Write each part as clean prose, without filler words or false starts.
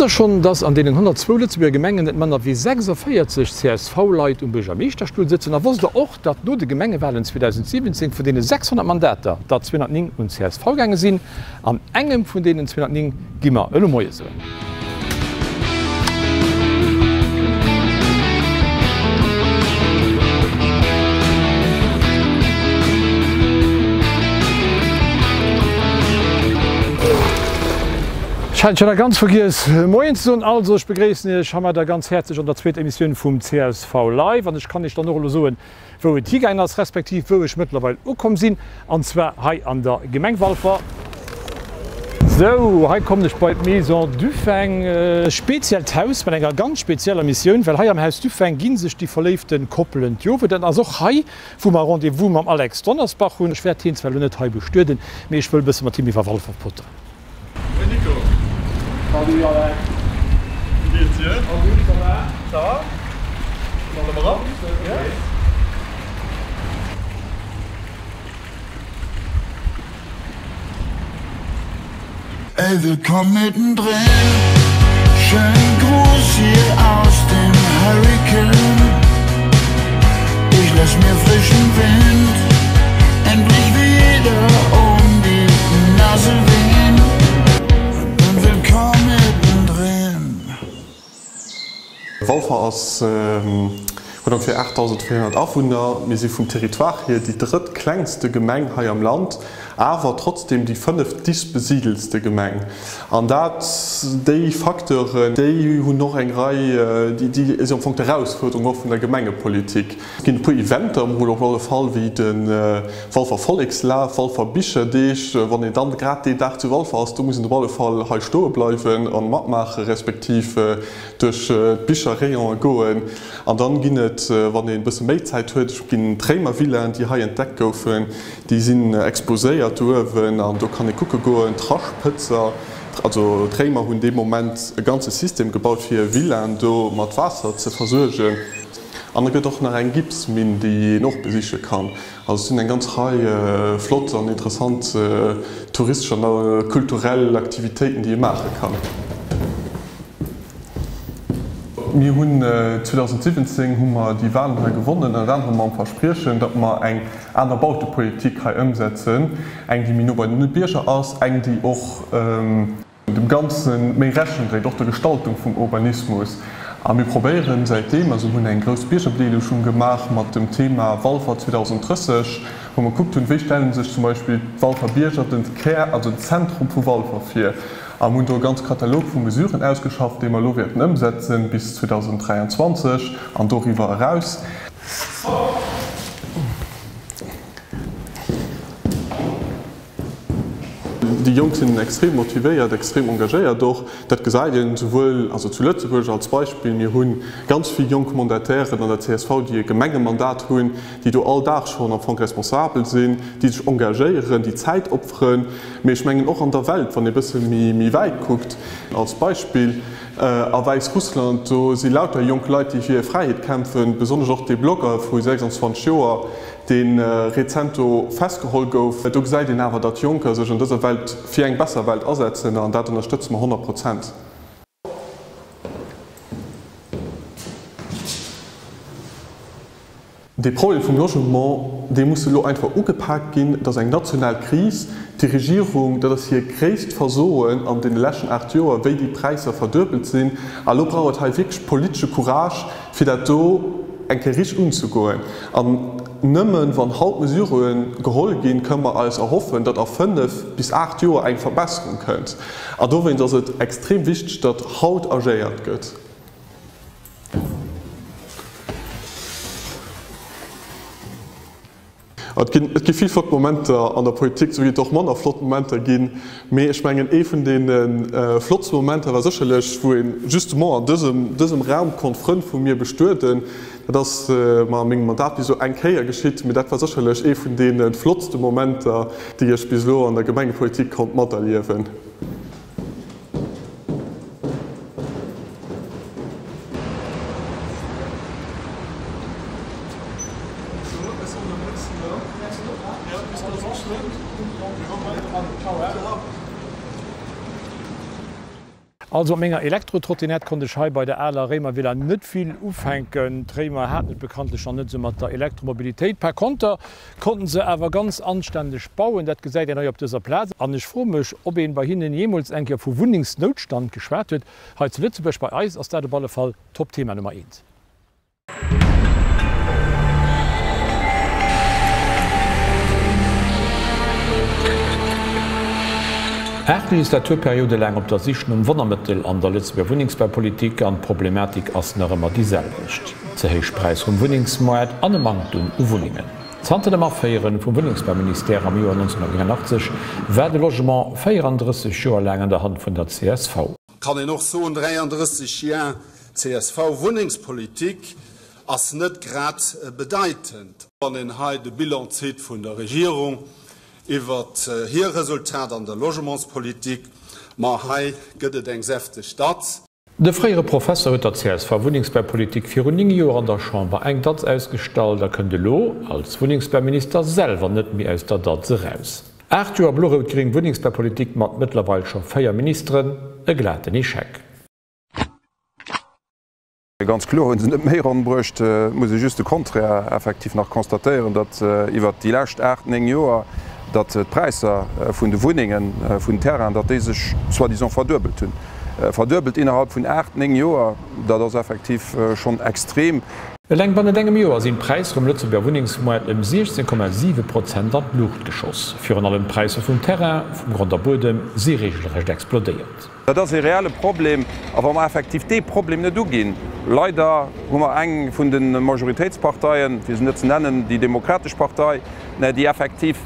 Wosst der schonn, dass an deenen 102 Lëtzebuerger Gemengen net manner wéi 46 CSV-Leit um Buergermeeschterstull sëtzen? A wosst der och, datt no de Gemengewalen 2017 vun deene 600 Mandater der 209 un csv gaange sinn? An engem vun deenen 209 gi mer elo Moie soen. Ech hat schon nach ganz vergiess Moien ze soen. Also ech begréissen Iech heimadder ganz häerzlech an der zweeter Emissioun vum csv Live an ech kann Iech dann och elo soen, wou et higaangen ass, respektiv wou ech mëttlerweil ukomm sinn, an zwar hei an der Gemeng Walfer. Sou, hei kommen ech bei d'Maison Duffeng, e speziellt Haus mat enger ganz spezieller Missioun, well hei am Haus Duffeng gi sech déi verléifte Koppelen d'Jowuert. Dat ass och hei, wou mer Rendez-vous mam Alex Donnersbach hunn. Ech wäert hien zwar elo net hei bestueden, mee ech wëll e bësse mat him iwwer Walfer poteren. Moin Nico. Salut Alain. Wéi geet dir? All gutt, ça va? Ça va? Solle mer eran? Yes. Ey, willkommen mittendrin. Schönen Gruß hier aus dem Hurricane. Ich lass mir frischen Wind endlich wieder um die Nase wehen. Und bin willkommen mittendrin. Walfer ass, huet ongeféier 8.400 Awunner. Mir si vum Territoire hier déi drëttklengste Gemeng hei am Land, awer trotzdeem déi fënneft-dichtbesidelste Gemeng. An dat, déi Facteuren, déi hunn och eng Rei, déi si am Fong d'Erausfuerderung och vun der Gemengepolitik. Et ginn e puer Eventer emol op alle Fall, wéi de Walfer Vollekslaf, Walfer Bicherdeeg. Wann een dann grad deen Dag zu Walfer ass, do muss een op alle Fall hei stoe bleiwen an matmaachen, respektiv duerch d'Bicherrayon'e goen. An dann ginn et, wann een e bësse méi Zäit huet, ginn d'Réimervillaen, déi hei entdeckt goufen, déi sinn exposéiert do uewen an do kann ee kucke goen. D'Raschpëtzer, also d'Réimer hunn dee Moment e ganze System gebaut, fir hir Villaen do mat Waasser ze versuergen. An et gëtt och nach eng Gipsminn, déi een och besiche kann. Also et sinn eng ganz Rei flott an interessant touristesch an kulturell Aktivitéiten, déi ee maache kann. Mir hunn 2017 hu mer déi Walen hei gewonnen, ënnert anerem mam Verspriechen, datt mer eng aner Bautepolitik hei ëmsetzen, eng déi méi no bei den Bierger ass, eng déi och, dem Ganze méi Rechnung dréit, och der Gestaltung vum Urbanismus. A mir probéieren säitdeem, also hunn eng grouss Biergerbedeelegung gemaach mat dem Thema Walfer 2030, wou mer gekuckt hunn, wéi stelle sech zum Beispill d'Walfer Bierger den Kär, also den Zentrum vu Walfer vir. A mir hunn do e ganz Katalog vu Mesuren ausgeschafft, dee mer elo wäerten ëmsetzen bis 2023 an doriwwer eraus. Déi Jonk sinn extrem motivéiert, extrem engagéiert och. Dat gesäit een souwuel, also zu Lëtzebuerg als Beispill, mir hu ganz vill jonk Mandatairen an der csv, déi e Gemengemandat hunn, déi do all Dag schonn am Fong responsabel sinn, déi sech engagéieren, déi Zäit opferen. Mee ech mengen och an der Welt, wann ee bësse méi wäit kuckt, als Beispill a Wäissrussland, do si lauter jonk Leit, déi fir hir Fräiheet kämpfen, besonnesch och dee Blogger vu 26 Joer, dee rezent do festgeholl gouf. Do gesäit een awer, datt Jonker sech an dëser Welt fir eng besser Welt asetzen an dat ënnerstëtze mer 100 Prozent. Dee Problem vum Logement, dee muss elo einfach ugepaakt ginn. Et ass eng national Kris. Déi Regierung, dat ass hir gréisst Versoen an deene leschten 8 Joer, wéi déi Präisser verduebelt sinn. A elo brauch et hei wierklech politesche Courage, fir dat do eng Kéier richteg unzegoen. An nëmme wann haut Mesurë geholl ginn, kënne mer eis erhoffen, datt a 5 bis 8 Joer eng Verbesserung kënnt. An dowéinst ass et extrem wichteg, datt haut agéiert gëtt. Et ginn, et gi vill flott Momenter an der Politik, esou wéi et och manner flott Momenter ginn. Mee ech mengen, ee vun deene flottste Momenter war sécherlech, wou ee justement an dësem, dësem Raum konnt Frënn vu mir bestueden. Dat ass mer a mengem Mandat bis elo eng Kéier geschitt, mee dat war sécherlech ee vun deene flottste Momenter, déi ech bis elo an der Gemengepolitik konnt materliewen. Also mat menger Elektrotrottinett konnt ech hei bei der aler Réimervilla net vill ufänken. D'Réimer haten et bekanntlech nach net esou mat der Elektromobilitéit. Par konter konnten se awer ganz anständeg bauen, dat gesäit een hei op dëser Plaz. An ech froe mech, ob een bei hinnen jeemools eng Kéier vu Wunnengsnoutstand geschwat huet. Hei zu Lëtzebuerg bei eis ass dat op alle Fall Top-Thema Nummer eent. Aacht Legislaturperiode laang op der Sich nom Wonnermëttel an der Lëtzebuerger Wunnengsbaupolitik, an d'Problematik ass nach ëmmer déi selwecht, ze héich Präisser um Wunnengsmoart an e Manktum u Wunnengen. Zanter dem Aféiere vum Wunnengsbauministère am Joer 1989 war de Logement 34 Joer laang an der Hand vun der csv. Kann een och soen, 33 Jar CSV-Wunnengspolitik ass net grad bedeitend. Wann een hei de Bilan zitt vun der Regierung iwwert hir Resultat an der Logementspolitik, ma hei gëtt et eng säfteg Datz. De fréiere Professer huet der CSV-Wunnengsbaupolitik virun 9 Joer an der Chamber eng Datz ausgestallt a kënnt elo als Wunnengsbauminister selwer net méi aus der Datz eraus. 8 Joer blo-rout-gréng Wunnengsbaupolitik mat mëttlerweil scho 4 Ministeren, e glaten Echec. Ganz kloer hu se net méi eranbruecht. Et muss ee just de Contraire effektiv nach constatéieren, datt iwwert déi lescht 8, 9 Joer, datt d'Präisser vun de Wunnengen, vun den Terrainen, datt déi sech soi-disant verduebelt hunn. Verduebelt innerhalb vun 8, 9 Joer, dat ass effektiv schonn extrem. Eleng bannent engem Joer sinn d'Präisser um Lëtzebuerger Wunnengsmoart ëm 16,7 Prozent an d'Luucht geschoss. Virun allem d'Präisser vum Terrain, vum Grond a Buedem si reegelrecht explodéiert. Dat ass e reelle Problem. A wa mer effektiv dee Problem net uginn, leider hu mer eng vun de Majoritéitsparteien, fir se net ze nennen, déi Demokratesch Partei, déi effektiv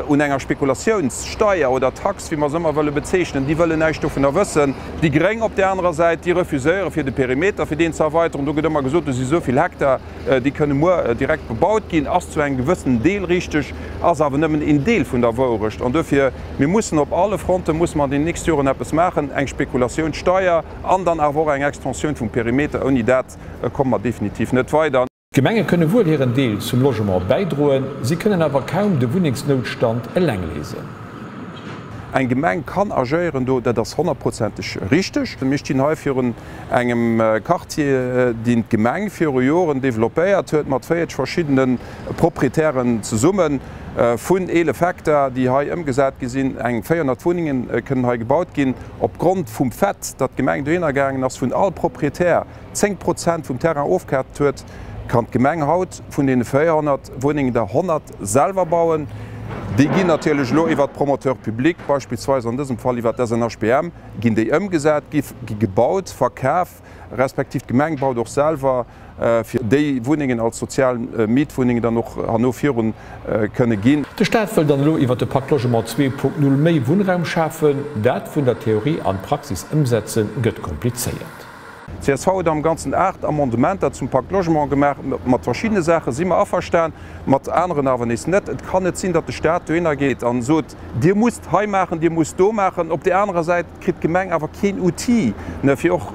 un enger Spekulatiounssteier oder Tax, wéi mer se ëmmer wëlle bezeechnen, déi wëllen näischt dovunner wëssen. Déi Gréng op där anerer Säit, déi refuséiere fir de Perimeter, fir deen ze erweiteren. Do gëtt ëmmer gesot, do si esou vill Hektar, déi kënne muer direkt bebaut ginn. Ass zu engem gewëssenen Deel richteg, ass awer nëmmen een Deel vun der Wourecht. An duerfir, mir mussen op alle Fronte musse mer an den nächste Joren eppes maachen, eng Spekulatiounssteier an dann awer och eng Extensioun vum Perimeter. Ouni dat komme mer definitiv net weider. D'Gemenge kënne wuel hiren Deel zum Logement bäidroen, si kënnen awer kaum de Wunnengsnoutstand eleng léisen. Eng Gemeng kann agéieren do, dat ass honnertprozenteg richteg. Mir stinn hei virun engem Quartier, deen d'Gemeng viru Joren developpéiert huet, mat 40 verschiddene Proprietären zesummen, vun 11 Hektar, déi hei ëmgesat gi sinn. Eng 400 Wunnenge kënnen hei gebaut ginn. Opgrond vum Fait, datt d'Gemeng dohinner gaangen ass, vun all Proprietär 10 Prozent vum Terrain ofkaaft huet, kann d'Gemeng haut vun deene 400 Wunnengen der 100 selwer bauen. Déi ginn natierlech elo iwwert d'Promoteurs publics, beispillsweis an dësem Fall iwwert d'SNHBM, ginn déi ëmgesat, gi gebaut, verkaf, respektiv d'Gemeng baut och selwer, fir déi Wunnengen als sozial Mietwunnengen dann och herno virun kënne ginn. De Staat wëll dann elo iwwert de Pakt Logement 2.0 méi Wunnraum schafen. Dat vun der Theorie an d'Praxis ëmsetzen, gëtt komplizéiert. Csv huet am Ganzen 8 Amendementer zum Pacte Logement gemaach. Mat verschiddene Saache si mer averstan, mat aneren awer nees net. Et kann net sinn, datt de Staat dohinner geet a sot, Dir musst hei maachen, Dir musst do maachen. Op där anerer Säit kritt d'Gemeng awer keen Outil, fir och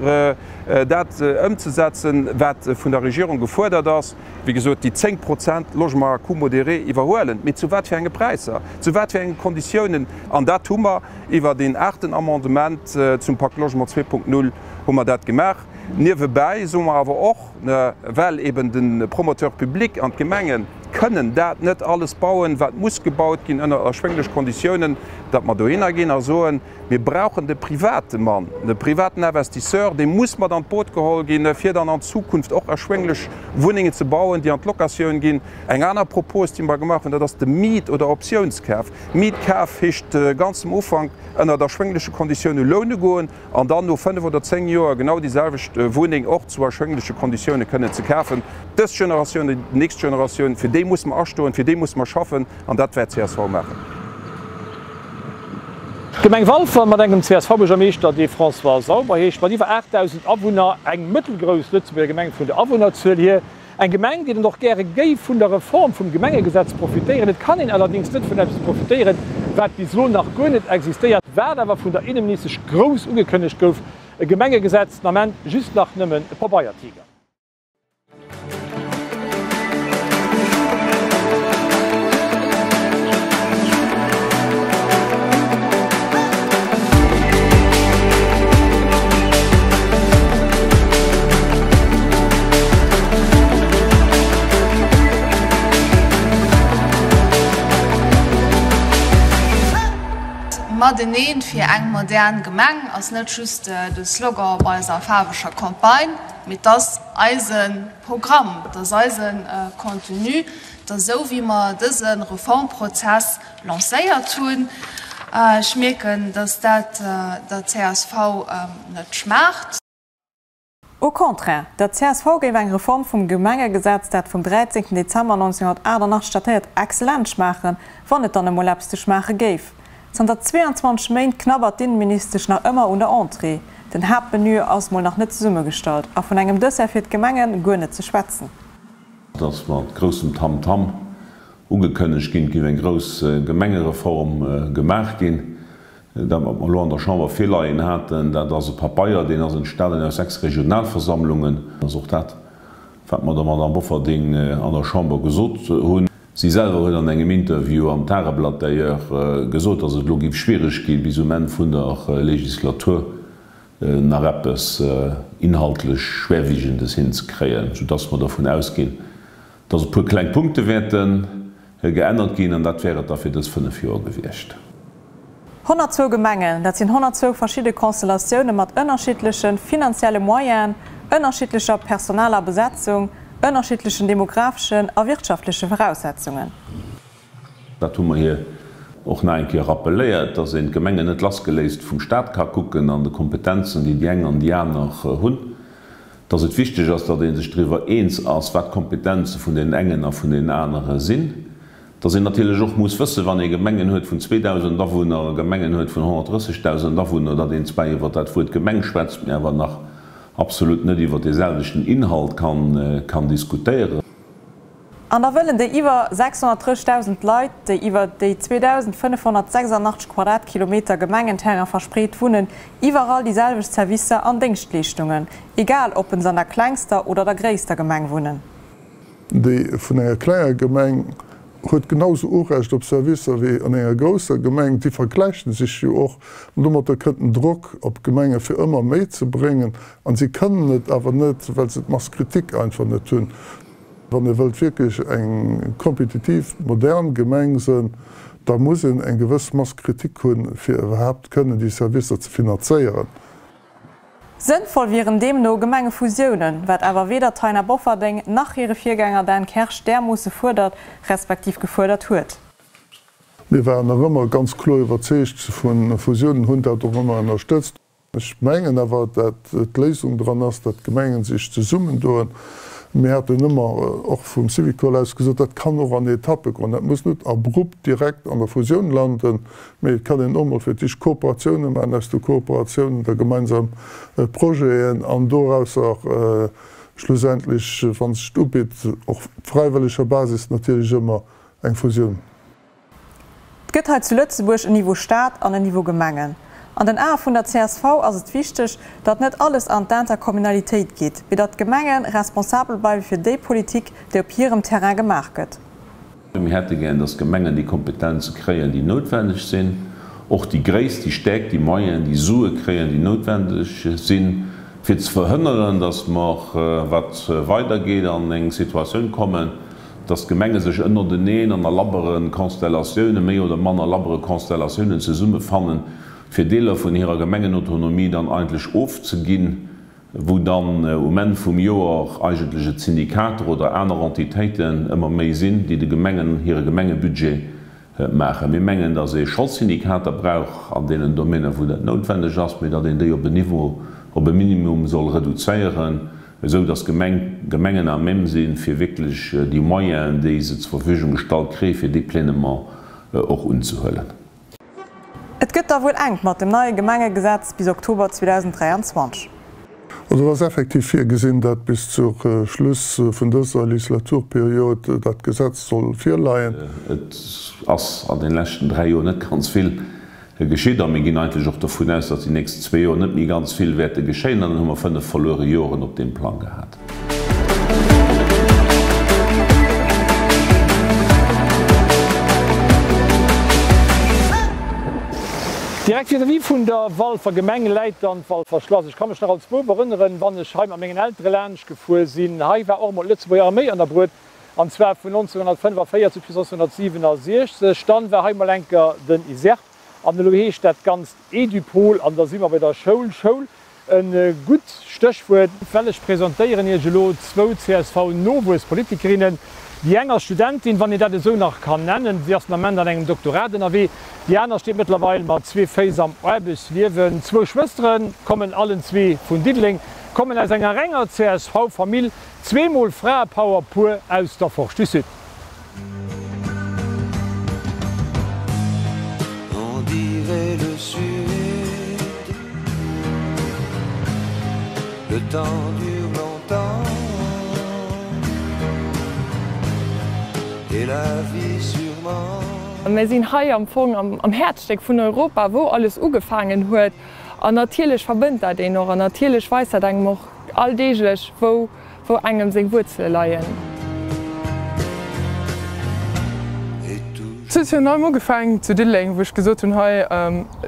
dat ëmzesetzen, wat vun der Regierung gefuerdert ass, wéi gesot, déi 10 Prozent Logement à coût modéré iwwerhuelen. Mee zu wat fir enge Präisser, zu wat fir enge Konditiounen? An dat hu mer iwwert een aachten Amendement zum Pacte Logement 2.0 hu mer dat gemaach. Niewebäi soe mer awer och, well eben de Promoteur public an d'Gemenge kënnen dat net alles bauen, wat muss gebaut ginn ënner erschwénglech Konditiounen, datt mer dohinner ginn a soen, Mir brauchen de private Mann, de privaten Investisseur, dee muss mat an d'Boot geholl ginn, fir dann an Zukunft och erschwénglech Wunnengen ze bauen, déi an d'Locatioun ginn. Eng aner Propos, déi mer gemaach hunn, dat ass de Miet oder Optiounskaf. Mietkaf heescht ganz am Ufank ënnert erschwéngleche Konditioune loune goen an dann no 5 oder 10 Joer genau déi selwecht Wunneng och zu erschwéngleche Konditioune kënnen ze kafen. Dës Generatioun, déi nächst Generatioun, fir déi musse mer astoen, fir déi musse mer schaffen an dat wäert csv maachen. D'Gemeng Walfer mat engem CSV-Buergermeeschter, dee François Sauber heescht, mat iwwer 8.000 Awunner, eng mëttelgrouss Lëtzebuerger Gemeng vun der Awunnerzuel hier. Eng Gemeng, déi dann och gäre géif vun der Reform vum Gemengegesetz profitéieren. Et kann een allerdéngs net vun eppes profitéieren, wat bis elo nach guer net existéiert, wat awer vun der Inneministesch grouss ugekënnegt gouf, e Gemengegesetz, den Ament just nach nëmmen e Pabeiertiger. Mateneen fir eng modern Gemeng ass net just de Slogan bei eiser faarweger Campagne, mee 't ass eise Programm, 't ass eise Contenu, 't ass esou wéi mer dëse Reformprozess lancéiert hunn. Ech mierken, dass dat der csv net schmaacht. Au contraire, der csv géif eng Reform vum Gemengegesetz, dat vum 13 Dezember 1988 datéiert, excellent schmaachen, wann et dann emol eppes ze schmaache géif. Zanter 22 Méint knabbert d'Inneministesch nach ëmmer un der Entrée. Den Haaptmenu ass mol nach net zesummegestallt a vun engem Dessert fir d'Gemenge guer net ze schwätzen. Et ass mat groussem Tamtam ugekënnegt ginn, et géif eng grouss Gemengereform gemaach ginn. Dat, wat mer elo an der Chamber virleien haten, dat ass e Papeier, deen ass entstanen aus 6 Regionalversammlungen. Dat ass och dat, wat mer der Madamm Bofferding an der Chamber gesot hunn. Si selwer huet an engem Interview am Tageblatt d'ailleurs gesot, datt et elo géif schwiereg ginn, bis um Enn vun der Legislatur nach eppes inhaltlech Schwerwiegendes hinzekréien, soudatt mer dervun ausginn, datt e puer kleng Punkte wäerte geännert ginn, an dat wär et da fir dës 5 Joer gewiescht. 102 Gemengen, dat sinn 102 verschidde Konstellatioune mat ënnerschiddleche finanzielle Moyenen, ënnerschiddlecher personaler Besetzung, ënnerschiddlechen demographeschen a wirtschaftleche Voraussetzungen. Dat hu mer hir och nach eng Kéier rappeléiert, dass een d'Gemengen net lassgeléist vum Stat ka kucken an de Kompetenzen, déi déi eng an déi aner hunn, dass et wichteg ass, datt ee sech driwwer eens ass, wat d'Kompetenze vun deenen engen a vun deenen anere sinn, dass een natierlech och muss wëssen, wann ee Gemengen huet vun 2.000 Awunner a Gemengen huet vun 130.000 Awunner, datt een zwar iwwert dat Wuert Gemeng schwätzt, mä awer nach absolut net iwwert deeselwechten Inhalt kann diskutéieren. An da wëllen déi iwwer 630.000 Leit, déi iwwer déi 2.586 Quadratkilometer Gemengenterrain verspreet wunnen, iwwerall déi selwecht Servicer an Déngschtleeschtungen, egal ob en se an der klengster oder der gréisster Gemeng wunnen. Déi vun enger klenger Gemeng huet genau sou Urecht op Servicer wéi an enger grousser Gemeng. Déi vergläichen sech jo och. An domatter kënnt den Drock op d'Gemenge fir ëmmer méi ze bréngen. An si kënnen et awer net, well se d'Masse critique einfach net hunn. Wann ee wëllt wierklech eng kompetitiv, modern Gemeng sënn, da muss een eng gewëss Masse critique hunn, fir iwwerhaapt kënnen déi Servicer ze finanzéieren. Sënnvoll wieren deemno Gemengefusiounen, wat awer weder Taina Bofferding nach hire Virgänger Dan Kersch därmoosse fuerdert, respektiv gefuerdert huet. Mir waren nach ëmmer ganz kloer iwwerzeegt vu Fusiounen, hunn dat och ëmmer ënnerstëtzt. Ech mengen awer, dat d'Léisung dran ass, dat d'Gemengen sech zesummendoen. Mir haten ëmmer och vum Syvicol aus gesot, dat kann och an Etappe goen. Dat muss net abrupt direkt an der Fusioun landen, mee et kann een och mol fir d'éischt Kooperatiounen maachen, aus de Kooperatiounen da gemeinsam Projeten an dorausser schlussendlech, wa sech et ubitt, och op fräiwëlleger Basis natierlech ëmmer, eng Fusioun. Et gëtt hei zu Lëtzebuerg en Niveau Staat an en Niveau Gemengen. An den Ae vun der csv ass et wichteg, datt net alles an d'Intercommunalitéit geet, mee datt d'Gemenge responsabel bleiwe fir déi Politik, déi op hirem Terrain gemaach gëtt. Mir hätte gären, datt d'Gemengen déi Kompetenze kréien, déi noutwendeg sinn, och déi Gréisst, déi Stäerkt, déi Moyenen, déi Sue kréien, déi noutwendeg sinn, fir ze verhënneren, datt mer, wat weidergeet, an eng Situatioun kommen, dass d'Gemenge sech ënnerteneen an a labbere Konstellatiounen, méi oder manner labbere Konstellatiounen zesummefannen, fir Deeler vun hirer Gemengenautonomie dann eigentlech ofzeginn, wou dann um Enn vum Joer eigentlech et Syndikater oder aner Entitéiten ëmmer méi sinn, déi de Gemengen hire Gemengebudget maachen. Mir mengen, dass ee scho Syndikater brauch an deenen Domänen, wou dat noutwenneg ass, mee datt een déi op en Niveau, op e Minimum soll reduzéieren, esou datt d'Gemeng, d'Gemengen à même sinn, fir wierklech déi Moyenen, déi se zur Verfügung gestallt kréien, fir déi pleinement och unzehuelen. Et gëtt da wuel enk mat dem neie Gemengegesetz bis Oktober 2023. Also et ass effektiv virgesinn, dat bis zur Schluss vun dëser Legislaturperiod dat Gesetz soll virleien. Et ass an den leschten 3 Joer net ganz vill geschitt a mir ginn eigentlech och dovun aus, datt déi nächst zwee Joer net méi ganz vill wäerte geschéien an dann hu mer 5 verluere Joren op deem Plang gehat. Direkt vis-à-vis vun der Walfer Gemeng läit dann d'Walfer Schlass. Ech ka mech nach als Bouf erënneren, wann ech hei mat mengen Eltere laanscht gefuer sinn. Hei war och emol d'Lëtzebuerger Arméi ënnerbruet, an zwar vun 1945 bis 1967. Dann war hei emol enker den ISERP. An elo heescht dat Ganzt Edupol an da si mer bei der Schoul. Schoul, e gutt Stéchwuert, well ech presentéieren Iech elo zwou CSV-Nowuesspolitikerinnen. Déi eng ass Studentin, wann een dat esou nach kann nennen, si ass den Ament an engem Doktorat ënnerwee. Déi aner steet mëttlerweil mat zwee Féiss am Aarbechtsliewen. Zwou Schwëstere kommen allen zwee vun Diddeleng, kommen aus enger renger CSV-Famill, zweemol Fraepower pur aus der Forge du Sud. On dirait le sud Le temps dure longtemps Et la vie sûrement. Mir sinn hei am Fong am Häerzstéck vun Europa, wou alles ugefaangen huet. An natierlech verbënnt dat een och an natierlech weist dat engem och alldeeglech, wou wou engem seng Wuerzele leien. Et huet virun allem ugefaangen zu Diddeleng, wou ech gesot hunn, hei,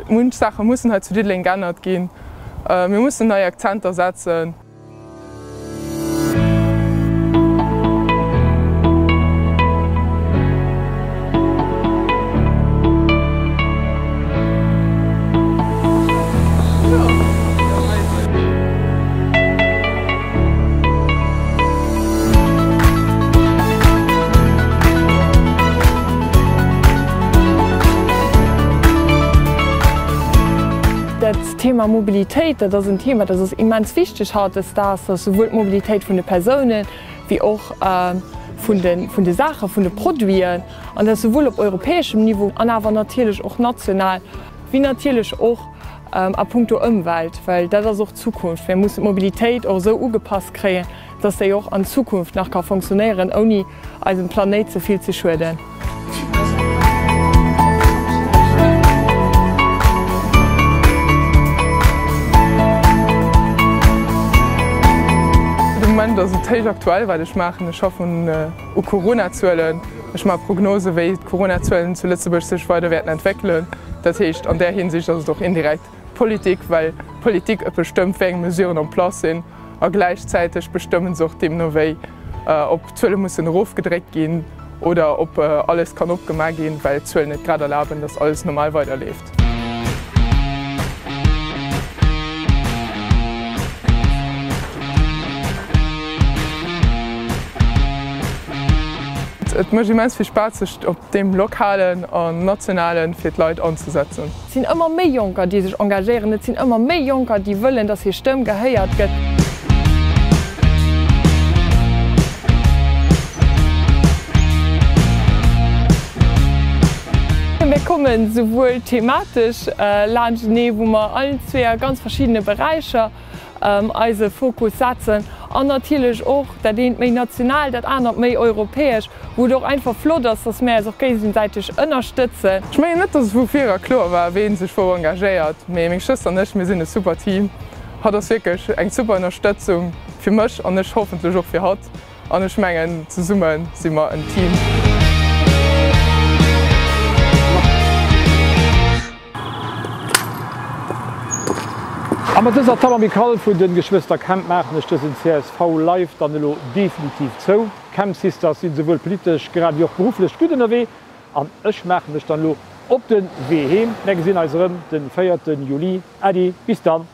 munch Saache mussen hei zu Diddeleng geännert ginn, mir mussen nei Akzenter setzen. Dat Thema Mobilitéit, dat ass en Thema, dat ass immens wichteg hautdesdaags, dass souwuel d'Mobilitéit vun de Persounen wéi och vun de, vun de Saachen, vun de Produiten, an dat souwuel op europäeschem Niveau an awer natierlech och national, wéi natierlech och a puncto Ëmwelt, well dat ass och d'Zukunft. Mir mussen d'Mobilitéit och esou ugepasst kréien, dass déi och an Zukunft nach ka funktionéieren, ouni eisem Planéit ze vill ze schueden. De Moment ass et héich aktuell wat ech maachen. Ech schaffen u Corona-Zuelen. Ech maache Prognosen, wéi d'Corona-Zuelen zu Lëtzebuerg sech weider wäerten entwéckelen. Dat heescht, an där Hinsicht ass et och indirekt Politik, well d'Politik et bestëmmt, wéi eng Mesuren en place sinn a gläichzäiteg bestëmmen se och deemno wéi, ob d'Zuele mussen erofgedréckt ginn oder ob alles kann opgemaach ginn, well d'Zuelen et grad erlaben, datt alles normal weiderleeft. Et mécht immens vill Spaass, sech op deem lokalen an nationalen fir d'Leit anzesetzen. Et sinn ëmmer méi Jonker, déi sech engagéieren. Et sinn ëmmer méi Jonker, déi wëllen, dass hir Stëmm gehéiert gëtt. Mir kommen souwuel thematesch laanschtenee, wou mer allen zwee a ganz verschiddene Beräicher eise Fokus setzen an natierlech och dat eent méi national, dat anert méi europäesch, wou et och einfach flott ass, dass mär eis och géigesäiteg ënnerstëtzen. Ech mengen net, dass et vu vir era kloer war, ween sech wou engagéiert, mee meng Schwëster an ech, mir sinn e super Team. Hatt ass wierklech eng super Ënnerstëtzung fir mech an ech hoffentlech och fir hatt. An ech mengen, zesumme si mer en Team. A mat dëser Table amicale vun den Geschwëster Kemp maachen ech dësen csv Live dann elo definitiv zou. D'Kemp Sisters sinn souwuel politesch grad wéi och berufflech gutt ënnerwee an ech maache mech dann elo op den Wee heem. Mär gesinn eis erëm den 4 Juli. Äddi, bis dann.